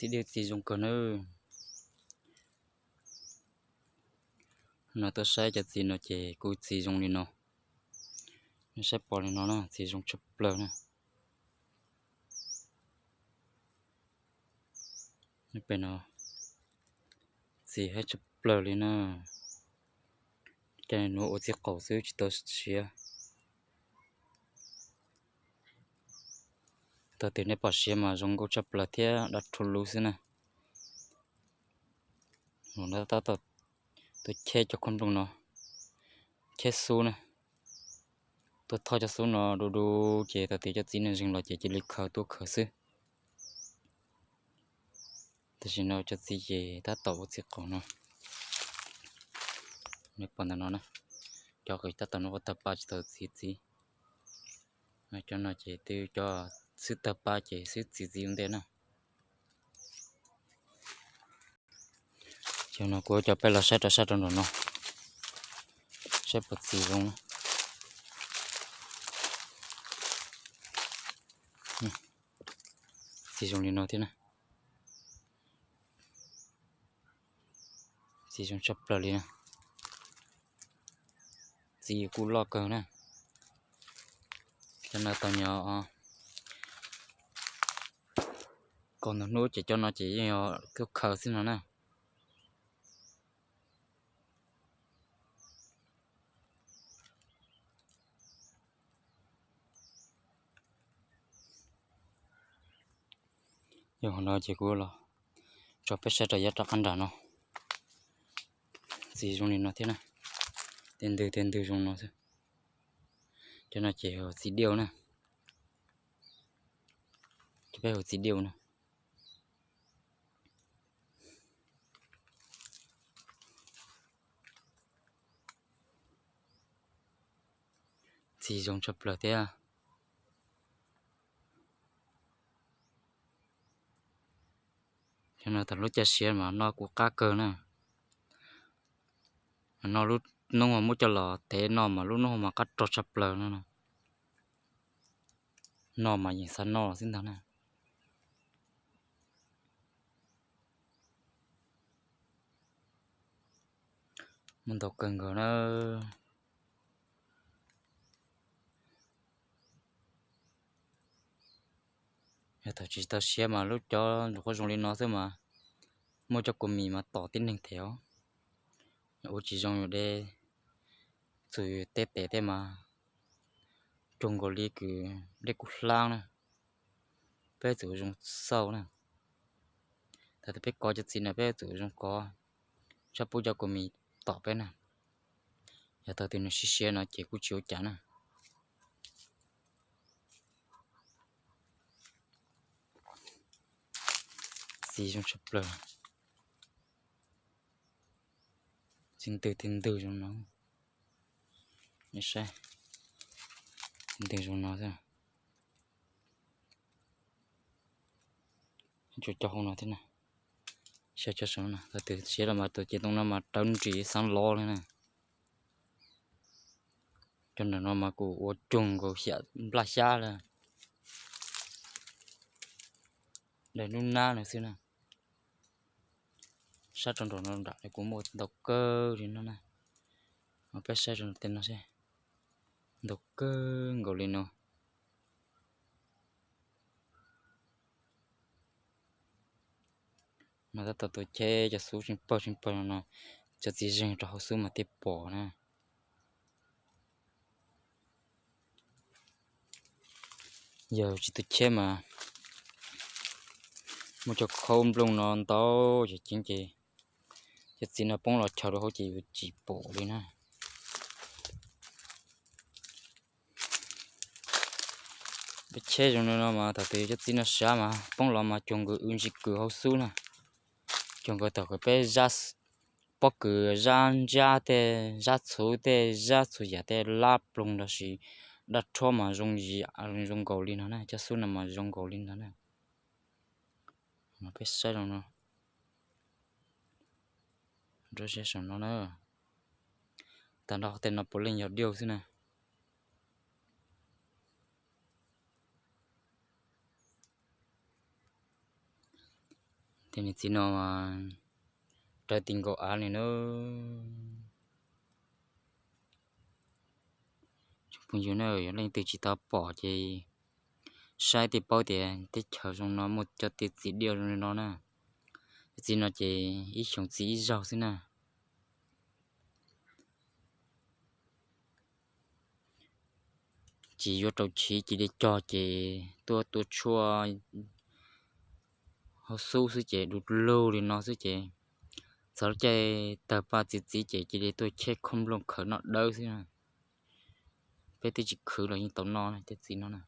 Tib diav txiv zoo kawg na. No tuaj saib cov txiv no ces kuj txiv zoo li no. Nej saib pom li no na, txiv zoo tshaj plaws na. Pem no txiv haib tshaj plaws li na. Cov nuav ua txiv qaum xwb tsis tau siav. Thaum twg nej pom siav mas zoo nkauj tshaj plaws thiab dab rhuv lub xwb na. Tab tom tuaj cheb cov khoom nplooj no, cheb xub na. Tuaj thoj cov xub no du du ces thaum twg cov txiv no zeeg los ces cia li khaws tuaj khaws xwb. Tam sim no cov txiv ces tab tom ua txiv qaum no. Nej pom ntawm no na, cov qis tab tom no ua tawg paj tsis tau txiv txiv. Cov no ces twb cov xwb tawg paj ces xwb txiv txiv ua ntej na. Cov no kuv coj peb los saib rau sab rau nram no, saib puas txiv zoo. Txiv zoo li no thiab na. Txiv zoo tshaj plaws li na. Txiv kuj loj kawg na. Cov no tau nyo kaum ntau hnub ces cov no ces yeej yog tuaj khaws xwb no na. Yog no ces kuv los tso peb saib rau yav rov qab nram no. Txiv zoo li no thiab na, tej ntws tej ntws zoo no xwb. Cov no ces txiv diauj na, cov peb hu txiv diauj na. Txiv zoo tshaj plaws thiab. Cov no thaum lub caij siav mas noj kuj qab kawg na. Noj lub hnub muab coj los tev noj mas lub hnub mas qab rog tshaj plaws no. Noj mas yeej xav noj xwb ntag na. Muaj ntau kawg nkaus na. Yog thaum tsis tau siav mas lub cov ntsuas qhuav zoo li no xwb mas muaj cov kua mis mas tom tib neeg them os. Ua tsis zoo yus de txug teb tes tej mas cuag nkaus li kws dej kuj hlab na. Peb txawm ua zoo xauj na, thaum twg peb kov cov txiv no peb txawm ua zoo kov, txhob pub cov kua mis tom peb na. Yog thaum twg nws siav siav no ces kuj tsis ua cas na. Txiv zoo tshaj plaws. Txiv ntws txiv ntws zoo no. Saib, txiv ntws zoo no xwb. Tsuas cov hauv no thiab na. Saib cov saum no, thaum twg siav los mas tus cev tooj no mas rawv nris xaav lov li na. Cov ntawm no mas kuj ua cuag nkaus xyam nplaj xyab li, daim nub nab no xwb na. Sab rau nram no nram kuj muaj ntau kawg li no na. Peb saib rau tej no seb, ntau kawg nkaus li no. No tab tom tuaj cheb cov xub tseem pawg tseem pawg no, cov txiv zeeg rau hauv xub mas thiaj pom na. Yog tsis tuaj cheb mas muaj cov khaub nplooj no ntau ces ceev ces cov txiv no poob los chaws rau hauv ces yuav tsis pom li na. Peb cheb zoo li no mas thaum twg cov txiv no siav mas poob los mas cuag nkaus wb ntsis kws hauv xub na. Cuag nkaus thaum peb zab pob kws, zab ntsab tej, zab txhuv tej, zab txhua yam tej lab ploog los sis dab rhuab mas zoo, zoo nkaus li no na, cov xub no mas zoo nkaus li no na. Mas peb saib zoo no, rau saib saum no na, tag nrho tej no puav leej yog diauj xwb na. Tej niag txiv no rawv ti nkaus av li na. Phooj ywg na, yog leej twg tsis tau pom ces saib thiaj paub tias teb chaws zoo no muaj cov tej txiv diaj zoo li no na. Tej txiv no ces ib xyoos txi ib zaug xwb na. Tsis yuav rau chiv cia li cog ces tuaj tua tshuaj hauv xub xwb ces du lug li no xwb ces txog lub caij tawg paj txi txiv ces cia li tuaj cheb khob nplooj khaws noj dawb xwb na. Peb twb tsis khwv los yeej tau noj na tej txiv no na.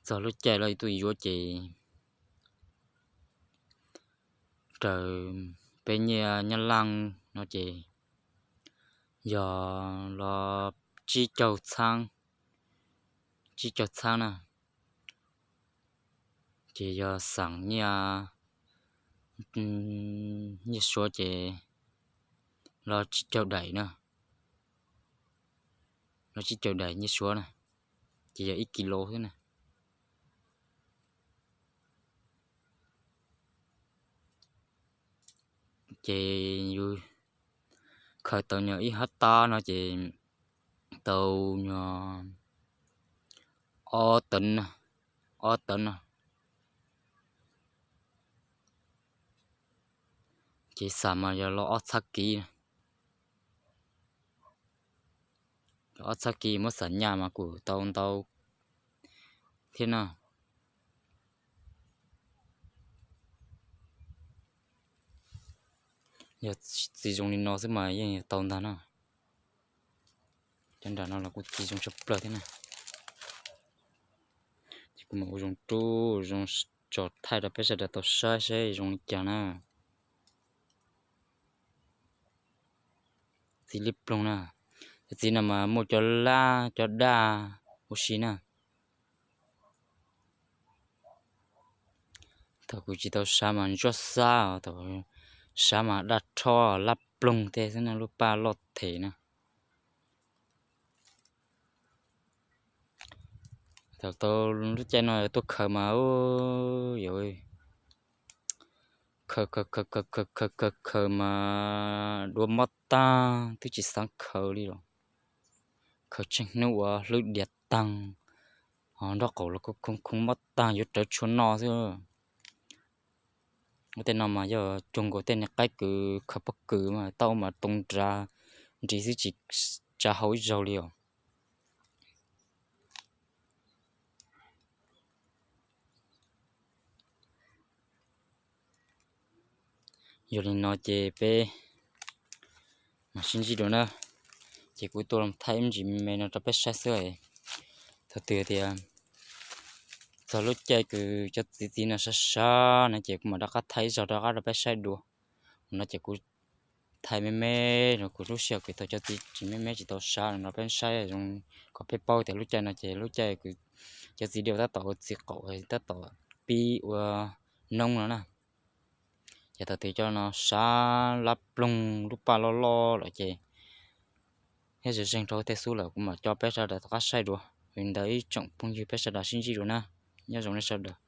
Txog lub caij lawv tuaj yuav ces raws peb nyiaj Nyab Laj no ces yog los tsib caug txhab, tsib caug txhab na, ces yog xeem nyiaj, nyiaj Suav ces los tsib caug daim na, los tsib caug daim nyiaj Suav na, ces yog ib kis lus xwb na. Ces yus khaws tau nyuag ib hab tab no ces tau nyuag ob tawv, ob tawv no. Ces xam mas yog los ob txhab kis, ob txhab kis muab xam nyaj mas kuj tau ntau thiab na. Yog txiv zoo li no xwb mas yeej tau ntag na. Cov nram no los kuj txiv zoo tshaj plaws thiab na. Ces kuv mam ua zoo rub zoo tso thaij rau peb sawv daws tau saib seb zoo li cas na. Txiv liab ploog na. Cov txiv no mas muaj cov lab cov daj ua si na. Thaum kuv tsis tau sav mas ntsuab xab, thaum sav mas daj rhob lab ploog tej xwb na, lub paj loj them na. Thaum tau lub caij no tuaj khaws mas yuav khaws khaws khaws khaws khaws khaws khaws mas duav mob tag twb tsis xav khaws li los. Khaws tsheej hnub uas hlwb diav taag, nraub qaum los khoo khoo mob tag yuav rawv tshuaj noj xwb. Ua tej no mas yog cuag nkaus tej niag qaib kws khaws pob kws mas tau mas too nrad nris xwb tsis tsa hau ib zaug li os. Yog li no ces peb mam sib ntsib dua na. Ces kuv tuaj los thaij ib me ntsis me me no rau peb saib xwb. Thaum twg tias txog lub caij kws cov txiv txiv no sab sab no ces kuv mam rov qab thaij ib zaug rov qab rau peb saib dua. No ces kuv thaij me me no, kuv lub sij hawm kws tau cov txiv tsis me me tsis tau sab no rau peb saib zoo, kom peb paub tias lub caij no ces lub caij kws cov txiv diaj tab tom ua txiv qaum tab tom pib ua noob no na. Ces thaum twg cov no sab lab ploog lub paj loj loj lawm ces thiab ze zeeg rau tej xub lawm kuv mam coj peb sawv daws tom qab saib dua. Li ntawd ib tsoom phooj ywg peb sawv daws sib ntsib dua na. Nyob zoo nej sawv daws.